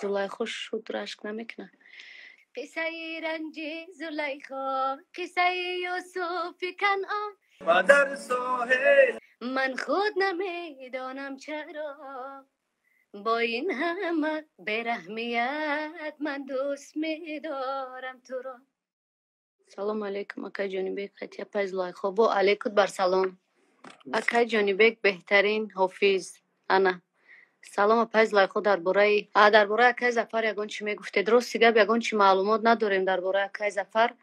Зулайхо шуд, рашк намекунад. Қиссаи ранҷи Зулайхо, қиссаи Юсуфи Канъон. Падар соҳил. Ман худ намедонам, чаро бо ин ҳама бераҳмият ман дӯст медорам туро. Салому алейкум, акай Ҷонибек, қати апай Зулайхо. Бо алейкут бар салом, акай Ҷонибек, беҳтарин ҳофиз. Ана, салом, апай Зулайхо. Дар бораи акай Зафар ягон чӣ мегуфтед? Рости гап, ягон чӣ маълумот надорем дар бораи акай Зафар.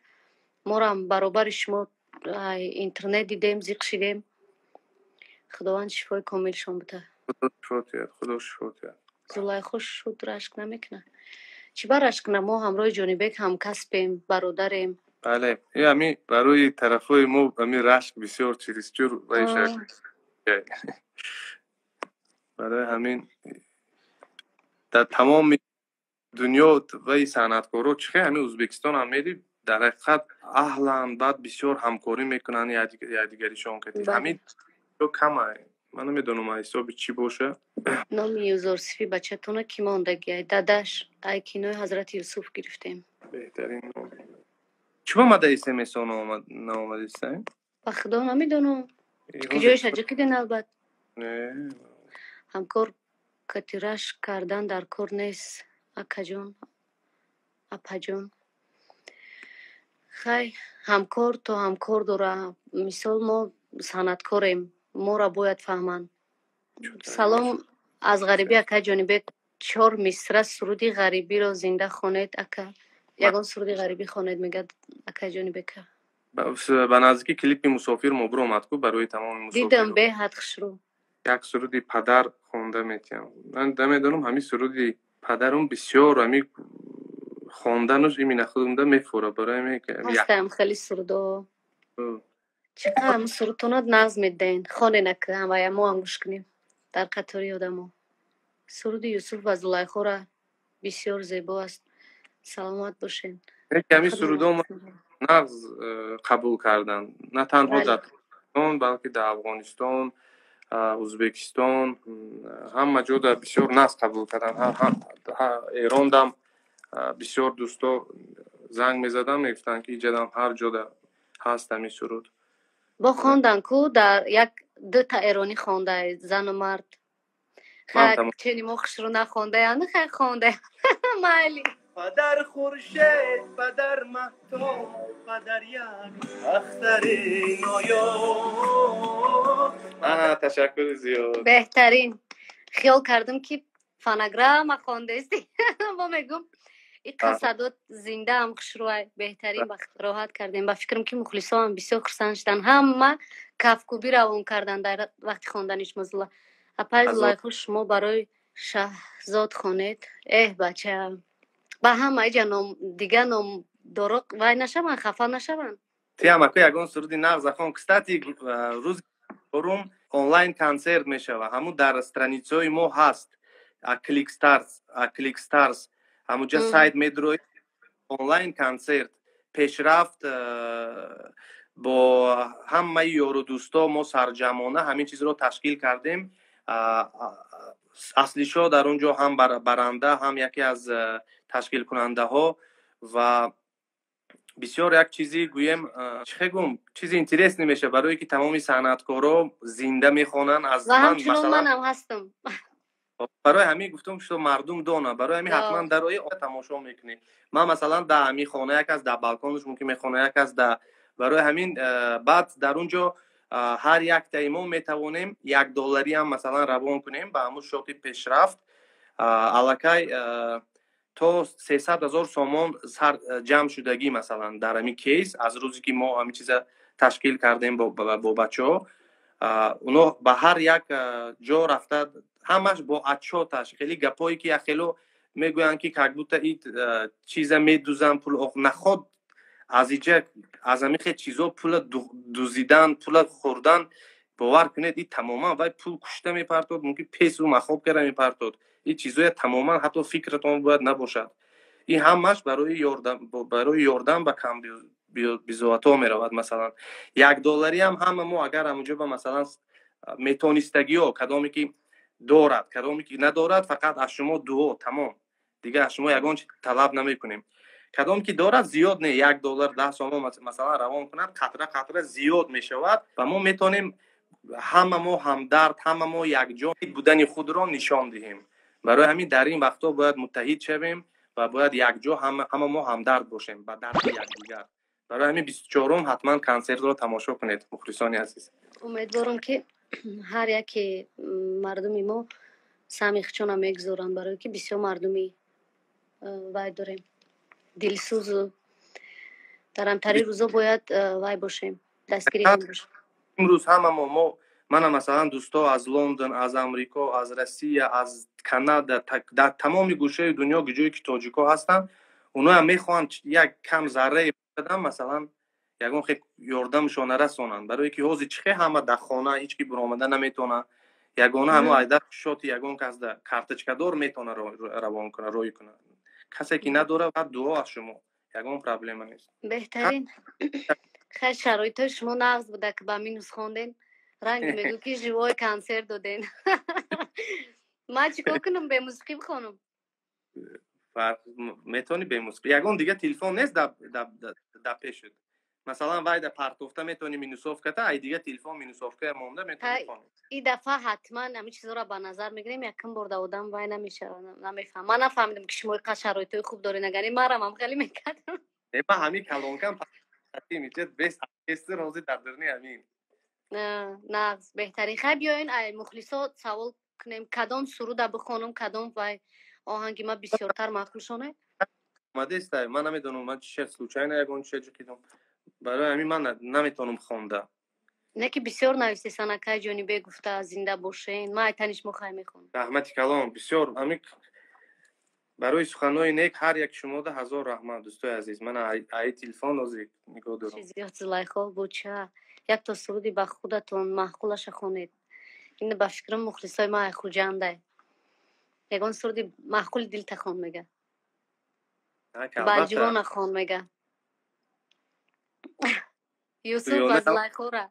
Морам баробари шумо интернет дидем, зиқ шидем. Худованд шифои комилшон буда. Худо шифо диҳад, Худо шифо диҳад. Зулайхо шуд, рашк намекунад. Чӣ бар рашк кунад? Мо ҳамроҳи Ҷонибек ҳамкасбем, бародарем. Бале, и ами барои тарафҳои мо ами рашк бисёр чересчур вайша. Барои ҳамин дар тамоми дунё ваи санъаткоро чӣ хел ҳамин Ӯзбекистон ҳам меди, дар ҳақиқат аҳлан, баъд бисёр ҳамкорӣ мекунанд якдигаришон кати. Ҳамин кама, ман намедонам, ҳисоби чӣ боша. Номи Юзорсифи бачатона кӣ мондагиай? Дадаш, ай кинои Ҳазрати Юсуф гирифтем. Беҳтарин ном. Чӣ омада, СМС наомадиста? Ба Худо, намедонам, киҷоиша ҷикиден албат. Не. Ҳамкор кати рашк кардан дар кор нест, акаҷон, апаҷон. Хай, ҳамкор то ҳамкор дора. Мисол, мо санъаткорем, моро бояд фаҳманд. Салом аз ғарибӣ, акай Ҷонибек. Чор мисра суруди ғарибиро зинда хонед, ака. Ягон суруди ғарибӣ хонед, мегӯяд акай Ҷонибека. Ба наздикӣ клипи «Мусофир» мо биромад ку барои тамоми Дидам. мусофирон. Беҳад хушрӯ. Як суруди падар хонда метиҳам. Ман намедонам, ҳамин суруди падарум бисёр ҳами хондануш имина худумда мефура, барои ҳамин Ҳастам хеле сурудо. Чӣ қадр сурудтонат нағз медиҳен. Хонен, ака, ҳамая мо ҳам гӯш кунем дар қатори одамо. Суруди Юсуф ва Зулайхора бисёр зебо аст. Саломат бошед. Ҳамин сурудо нағз қабул карданд, на танҳо дар Тоҷикистон, балки дар Афғонистон, Ӯзбекистон, ҳама ҷода бисёр нағз қабул карданд. Эрондам бисёр дӯсто занг мезаданд, мегуфтанд, ки иҷадам ҳар ҷода ҳаст ҳамин суруд. Бо хондан ку, дар як дута эронӣ хонда, зану мард. Хай, чени мо хушрӯ нахондаянд, хай, хондая, майли. Падар хуршед, падар маҳтоб, падар як ахтари ноёб. Ташаккури зиёд. Беҳтарин. Хиёл кардам, ки фонограмма хондаисти. Бо мегум, иқа садо зиндаам хушрӯай. Беҳтарин, роҳат кардем. Ба фикрам, ки мухлисоам бисёр хурсанд шуданд, ҳама кафкӯбӣ равон карданд дар вақти хонданиш. Мазула, апай Зулайхо, шумо барои Шаҳзод хонед. Эҳ, бача, ба ҳама иҷа ном дига ном доро, вай нашаванд, хафа нашаванд. Тиам, ака, ягон суруди нағза хон. Кстати, рӯзи чорум онлайн консерт мешава. Ҳамун дар страницаҳои мо ҳаст, Кликстарс, Кликстарс, ҳамунҷа сайт медурои, онлайн консерт пешрафт. Бо ҳамаи ёру дӯсто мо сарҷамона ҳамин чизро ташкил кардем. Аслишо дар он ҷо ҳам баранда, ҳам яке аз ташкилкунандаҳо ва бисёр як чизи, гӯем, чӣ хел гум, чизи интересный меша, барое ки тамоми санъаткоро зинда мехонанд. Аз манам ҳастам. Барои ҳамин гуфтам, что мардум дона. Барои ҳамин ҳатман дарои тамошо мекунӣ. Ман, масалан, дар ҳамин хона як аз дар балконаш мумкин мехона, як аз да. Барои ҳамин баъд дар он ҷо ҳар яктаи мо метавонем як доллариам, масалан, равон кунем ба ҳамун шоти пешрафт. Аллакай то 300 000 сомон сар ҷамъ шудагӣ, масалан, дар ҳамин кейс, аз рӯзе ки мо ҳамин чиза ташкил кардем бо бачаҳо. Оно ба ҳар як ҷо рафта, ҳамаш бо отчёташ. Хеле гапое ки яхело мегӯянд, ки как будто и чиза медузанд пул наход аз иҷа, аз ҳамин хел чизо пула дузидан, пула хӯрдан, бовар кунед, и тамоман вай пул кушта мепартод, мумкин песу махоб карда мепартод. Ин чизоя тамоман ҳатто фикратон бояд набошад. Ин ҳамаш барои ёрдам ба камбизоатҳо меравад. Масалан, як доллариам ҳама мо агар ҳамунҷо ба, масалан, метонистагиҳо, кадоме ки дорад, кадоме ки надорад, фақат аз шумо дуо, тамом. Дига аз шумо ягон чи талаб намекунем. Кадом ки дорад, зиёд не, $1, 10 сомон масалан равон кунад, қатра қатра зиёд мешавад ва мо метавонем ҳама мо ҳамдард, ҳама мо якҷо будани худро нишон диҳем. Барои ҳамин дар ин вақтҳо бояд муттаҳид шавем ва бояд якҷо ҳама мо ҳамдард бошем ба дарди якдигар. Барои ҳамин 24-ум ҳатман консертро тамошо кунед, мухлисони азиз. Умедворам, ки ҳар яке мардуми мо саҳми худшона мегузоранд, барое ки бисёр мардуми вай дорем, дилсӯзу дар ҳамтари рӯзо бояд вай бошем, дастгири ҳам бошем. Имрӯз ҳама мо, мана масалан, дӯсто аз Лондон, аз Амрико, аз Россия, аз Канада, дар тамоми гӯшаи дунё, ҷое ки тоҷико ҳастанд, оноям мехоҳанд як кам заррае бадан, масалан, ягон хел ёрдамшона расонанд, барое ки ҳозир чихе ҳама дар хона, ҳеҷ ки биромада наметавонад. Ягона ҳамо айдар шоти ягон кас да карточкадор метавона равон кунад, рӯй кунад. Касе ки надорад, баъд дуо аз шумо, ягон проблема нест. Беҳтарин. Хайр, шароитҳои шумо нағз буда, ки ба минус хонден. Ранг мегӯ, ки живой консерт доден. Ман чӣ кор кунам, бемусиқӣ бихонам? Метавонӣ бемусиқӣ. Ягон дига телефон нест да пешут? Масалан, вай да партофта метавонӣ, минусовката, ай дига телефон минусовкая монда метавонӣ хонӣ. И дафъа ҳатман ҳамин чизҳоро ба назар мегирем. Якум бор да одам вай намешава, намефаҳм. Ман нафаҳмидам, ки шумо иқадр шароитҳои хуб доред, агари марам ҳам хеле мекардам. Ман ҳамин калонкам бес оркестр ҳозир дар дарни ҳамин. Нағз, беҳтарин. Хай, биёен, ай мухлисо савол кунем, кадом суруда бихонам, кадом вай оҳанги ма бисёртар маъқулшоне. Омадеста, ман намедонам, ман чи случайно ягон чизе ҷукидам, барои ҳамин ман наметавонам хонда. Не, ки бисёр нависесан, акай Ҷонибек гуфта, зинда бошен. Ман айтани шумо хай мехонам. Раҳмати калом, бисёр ҳамин барои суханҳои нек ҳар як шумода ҳазор раҳмат, дӯстои азиз. Ман аи телефон ҳозир нигоҳ дорам. Зиёд Зулайхо буча якто суруди ба худатон маъқулаша хонед. Ин ба фикрам мухлисои ма Хуҷандай. Ягон суруди маъқули дилта хон, мега. Балҷувона хон, мега Юсуф ва Зулайхора.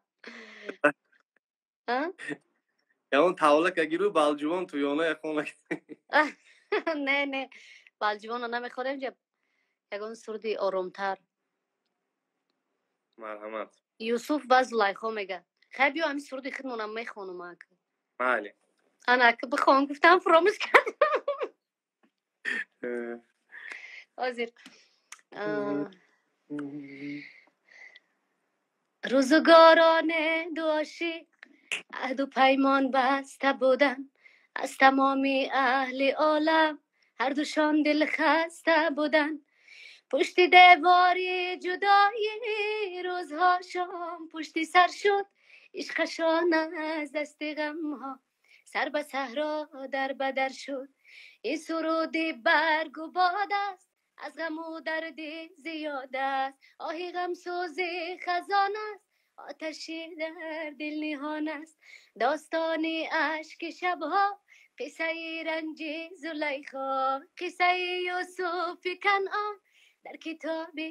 Ягон тавлака гиру, балҷувон туёна хон. Не, не, балҷувона намехонем, ягон суруди оромтар. Марҳамат. Юсуф ва Зулайхо мега. Хай, биё, ҳамин суруди худмонам мехонам ак. Майли. Ана ак бихон гуфтам, фуромӯш кардам ҳозир. Рӯзгороне ду ошиқ аҳду паймон баста буданд, аз тамоми аҳли олам ҳардушон дилхаста буданд. Пушти девори ҷудоӣ рӯзҳошон пушти сар шуд, ишқашон аз дасти ғамҳо сар ба саҳро дар ба дар шуд. Ин суруди баргу бод аст, аз ғаму дарди зиёд аст, оҳи ғамсӯзи хазон аст, оташи дар дил ниҳон аст, достони ашки шабҳо, қиссаи ранҷи Зулайхо, қиссаи Юсуфи Канъон, дар китоби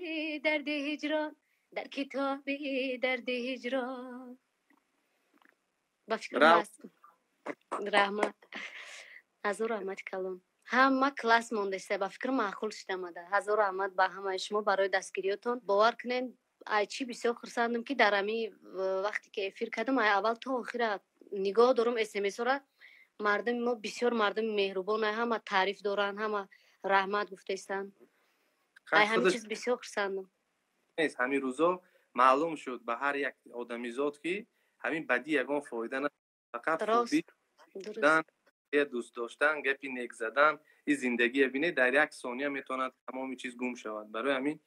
дарди ҳиҷрон, дар китоби дарди ҳиҷрон. Ба фикрам, раҳмат, ҳазор раҳмати калон. Ҳама класс мондаиста, ба фикрам маъқул шудамада. Ҳазор раҳмат ба ҳамаи шумо барои дастгириётон. Бовар кунед, ай чӣ бисёр хурсандам, ки дар ҳамин вақте ки эфир кардам, ай аввал то охира нигоҳ дорам смсора. Мардуми мо бисёр мардуми меҳрубон, ҳама таъриф доранд, ҳама раҳмат гуфтаистанд. Ай ҳамин чиз бисёр хурсандам. Нест, ҳамин рӯзо маълум шуд ба ҳар як одамизод, ки ҳамин бадӣ ягон фоида на, фақат хубӣ, дӯст доштан, гапи нек задан. Ин зиндагие бинед, дар як сония метавонад тамоми чиз гум шавад. Барои ҳамин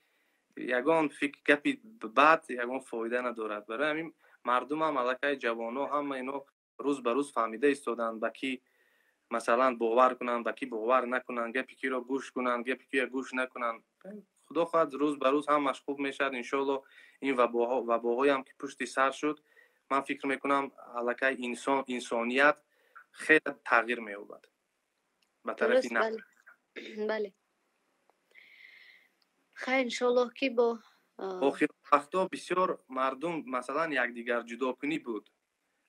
ягон фикр, гапи бад ягон фоида надорад. Барои ҳамин мардумам, аллакай ҷавоно, ҳама ино рӯз ба рӯз фаҳмида истоданд, ба кӣ масалан бовар кунанд, ба кӣ бовар накунанд, гапи киро гӯш кунанд, гапи киро гӯш накунанд. Худо хоҳад, рӯз ба рӯз ҳамаш хуб мешавад, иншоалло. Ин вабоҳоям ки пушти сар шуд, ман фикр мекунам, аллакай инсон, инсоният хеле тағйир меёбад ба тарафи. Бале, хайр, иншоаллоҳ, ки бо Охир вақтҳо бисёр мардум масалан якдигар ҷудокунӣ буд,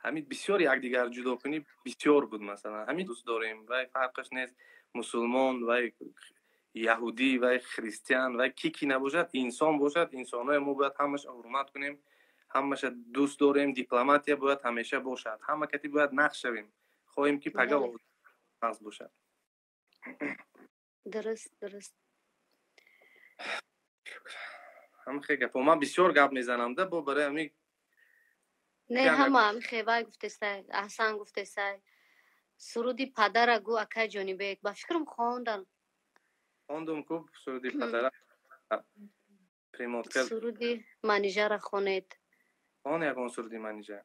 ҳамин бисёр якдигар ҷудокунӣ бисёр буд. Масалан, ҳамин дӯст дорем, вай фарқаш нест, мусулмон вай. Яҳудӣ, вай христиан, вай ки ки набошад, инсон бошад, инсонҳои мо бояд ҳамаша ҳурмат кунем, ҳамаша дӯст дорем. Дипломатия бояд ҳамеша бошад, ҳама кати бояд нақш шавем, хоҳем ки пага нағз бошад. Дуруст, дуруст. Ҳама хел гапо. Ман бисёр гап мезанам да, бо барои ҳамин. Не, ҳама ҳами хевай гуфтесай, аҳсан гуфтесай. Суруди падара гу, акай Ҷонибек, ба фикрам, хондан. Хондум ку суруди падара, примотка. Суруди Манижара хонед. Хон ягон суруди Манижа.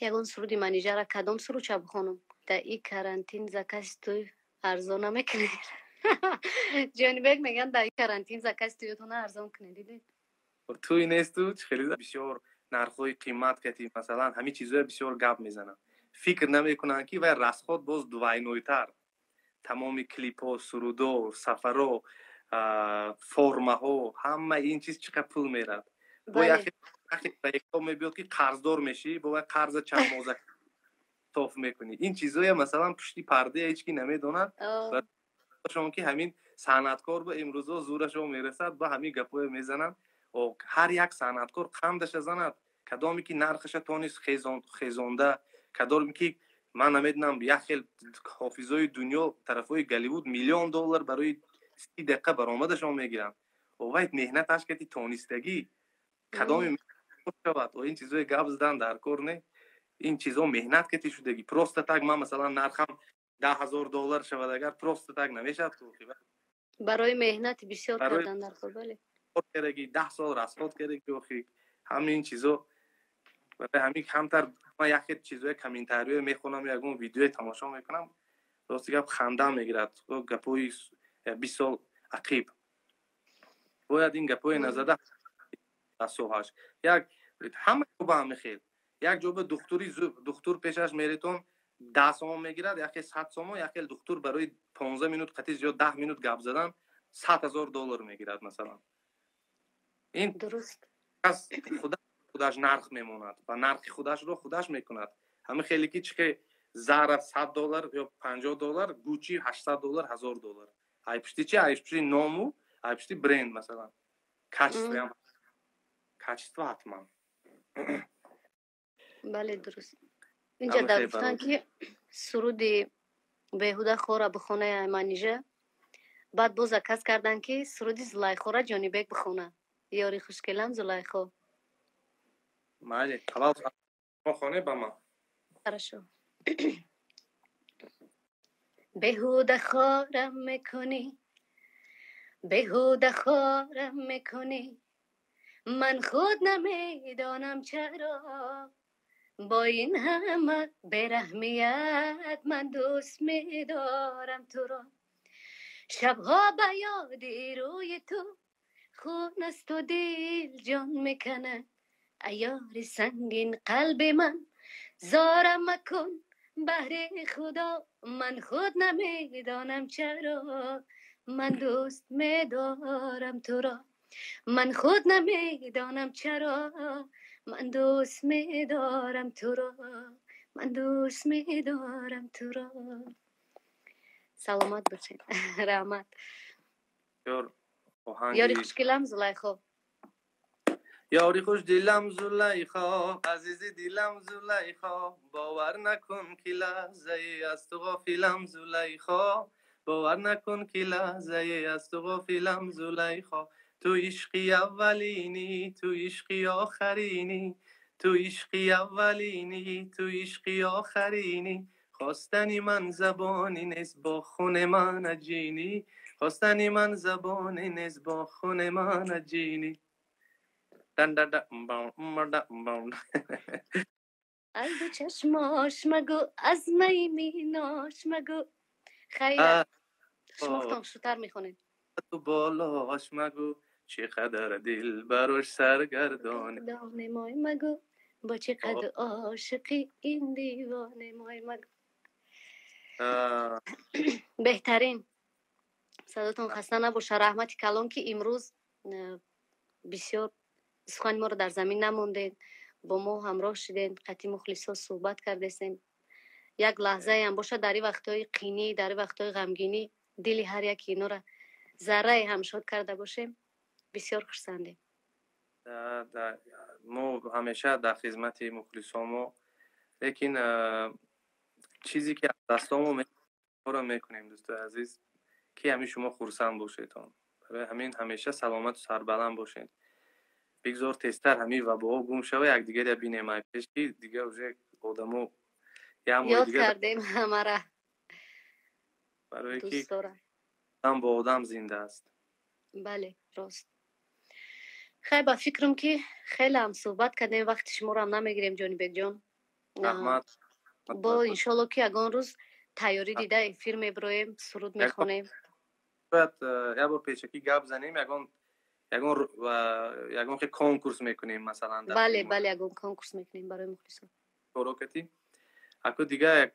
Ягон суруди Манижара, кадом сурудча бихонам? Да и карантин заказ туй арзон намекунед, Ҷонибек. Мегӯянд, дар и карантин заказ туётона арзон кунед, дидед? Туй несту чӣ хеле бисёр нархҳои қимат кати, масалан, ҳамин чизҳоя бисёр гап мезананд, фикр намекунанд, ки вай расход боз двойной тар, тамоми клипҳо, сурудо, сафаро, формаҳо, ҳама ин чиз чӣ қадр пул мерад. Бо яхе проектҳо мебиёд, ки қарздор мешӣ, бо вай қарза чанд моза соф мекунӣ. Ин чизҳоя, масалан, пушти парда ҳеҷ ки намедонад шон, ки ҳамин санъаткор ба имрӯзо зӯрашон мерасад, ба ҳамин гапҳое мезананд. Ҳар як санъаткор қандаша занад, кадоме ки нархаша тонист хезонда, кадоме ки, ман намедонам, як хел ҳофизои дунё, тарафҳои Голливуд миллион доллар барои 30 дақиқа баромадашон мегиранд. Вай меҳнаташ кати тонистагӣ кадоме шавад. Ин чизҳои гап задан дар кор не, ин чизҳо меҳнат кати шудагӣ. Просто так ман, масалан, нархам 10 000 доллар шавад агар, просто так намешавад. Барои меҳнати бисёр кардан дар кор, бале. Кардаги, 10 сол расход кардаги, охи ҳамин чизо. Барои ҳамин камтар ман яхе чизои комментариё мехонам, ягон видеое тамошо мекунам, рости гап, хандам мегирад. Гапҳои 20 сол ақиб бояд ин гапҳое назада соҳаш як ҳама ба ҳами хел. Як ҷо ба духтури, духтур пешаш меретон, 10 сомон мегирад, яхе 100 сомон, яхел духтур барои 15 минут қати зиёд 10 минут гап задан 100 000 доллар мегирад, масалан. Ин Дуруст. Кас худаш нарх мемонад ва нархи худашро худаш мекунад. Ҳамин хеле ки чӣ Зара 100 доллар ё 50 доллар, Гуччи 800 доллар, 1000 доллар. Ай пушти чи? Ай пушти ному, ай пушти бренд, масалан, качествоям, качество ҳатман. Бале, дуруст. Инҷа дар гуфтанд, ки суруди беҳуда хора бихонаи Манижа. Баъд боз заказ карданд, ки суруди Зулайхора Ҷонибек бихона, ёри хушкелам Зулайхо. Майли, аввал хоне ба ман. Хорошо. Беҳуда хорам мекунӣ, беҳуда хорам мекунӣ, ман худ намедонам чаро, бо ин ҳама бераҳмият ман дӯст медорам туро. Шабҳо ба ёди рӯи ту хун аз ту дил ҷон меканад. Аёри сангин қалби ман, зорам макун баҳри худо, ман худ намедонам чаро, ман дӯст медорам туро, ман худ намедонам чаро, ман дӯст медорам туро, ман дӯст медорам туро. Саломат бошед, раҳмат. Ёри хушкилам Зулайхо. Ёри хушдилам Зулайхо, азизи дилам Зулайхо, бовар накун, ки лаҳзае аз ту ғофилам, Зулайхо, бовар накун, ки лаҳзае аз ту ғофилам, Зулайхо. Ту ишқи аввалинӣ, ту ишқи охаринӣ, ту ишқи аввалинӣ, ту ишқи охаринӣ. Хостани ман забони нест, бо хуни ман аҷинӣ, хостани ман забони нест, бо хуни ман аҷинӣ. Дан-да-да, бам, да, бам. Аз ду чашмош магӯ, аз майи минош магӯ. Хайр, шумо худтон хушрӯтар мехонед. Ту болош магӯ, чӣ қадар дил барош саргардон. Доне мой магӯ, бо чӣ қадр ошиқи ин девоне мой магӯ. Беҳтарин, садотон хаста набоша. Раҳмати калон, ки имрӯз бисёр сухани моро дар замин намондед, бо мо ҳамроҳ шудед, қатъи мухлисо суҳбат кардесем. Як лаҳзаеам бошад, дар ин вақтҳои қинӣ, дар ин вақтҳои ғамгинӣ дили ҳар яки инора Заррае ҳам шод карда бошем, бисёр хурсандем. Мо ҳамеша дар хизмати мухлисомо, лекин чизе ки аз дастомо ро мекунем, дӯстои азиз, ки ҳамин шумо хурсанд бошедон. Барои ҳамин ҳамеша саломату сарбаланд бошед. Бигзор тезтар ҳамин вабоҳо гум шава, якдигаре бинем. Ай пеш ки дига уже одамо ёд кардем ҳамара. Барое ки одам бо одам зинда аст. Бале, рост. Хай, ба фикрам, ки хелеам суҳбат кардем, вақти шуморо намегирем, Ҷонибекҷон. Раҳмат. Бо иншолло, ки ягон рӯз тайёрӣ дида эфир мебироем, суруд мехонем. Бояд як бор пешакӣ гап занем, ягон хе конкурс мекунем, масалан. Бале, ягон конкурс мекунем барои мухлисон. Корокати аку дига як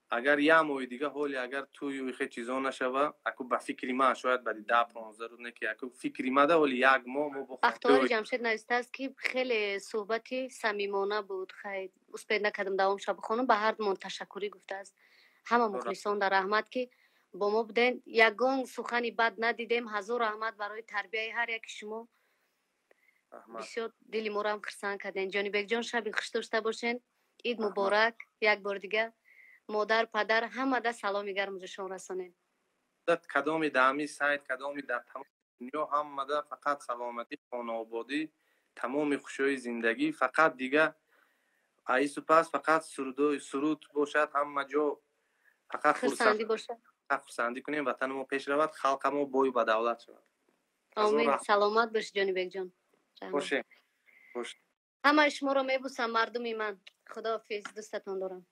агар як моҳи дига ҳоли агар тӯю хе чизо нашава, аку ба фикри ман, шояд баъди 10-15 рӯз не, ки аку фикри мада ҳоли як моҳ мо. Бахтовари Ҷамшед навистааст, ки хеле суҳбати самимона буд. Хай, успеть накардам давомша бихонам. Ба ҳардумон ташаккурӣ гуфтааст. Ҳама мухлисон дар раҳмат, ки бо мо буден. Ягон сухани бад надидем. Ҳазор раҳмат барои тарбияи ҳар яки шумо. Бисёр дили моро ҳам хурсанд кардем. Ҷонибекҷон, шаби хуш дошта бошен. Ид муборак як бор дига. Модар, падар, ҳамада саломи гарму ҷӯшон расонем. Кадоми даҳами сайт, кадоми дар тамоми дунё, ҳамада фақат саломатӣ, хонаободӣ, тамоми хушиҳои зиндагӣ. Фақат дига аису пас фақат суруд бошад ҳама ҷо, фақат хурсандӣ бошад. Хурсандӣ кунем, ватани мо пеш равад, халқамо бою ба давлат шавад. Омин. Саломат боши, Ҷонибекҷон. Бошем. Ҳамаи шуморо мебусам, мардуми ман. Худоҳофиз, дӯстатон дорам.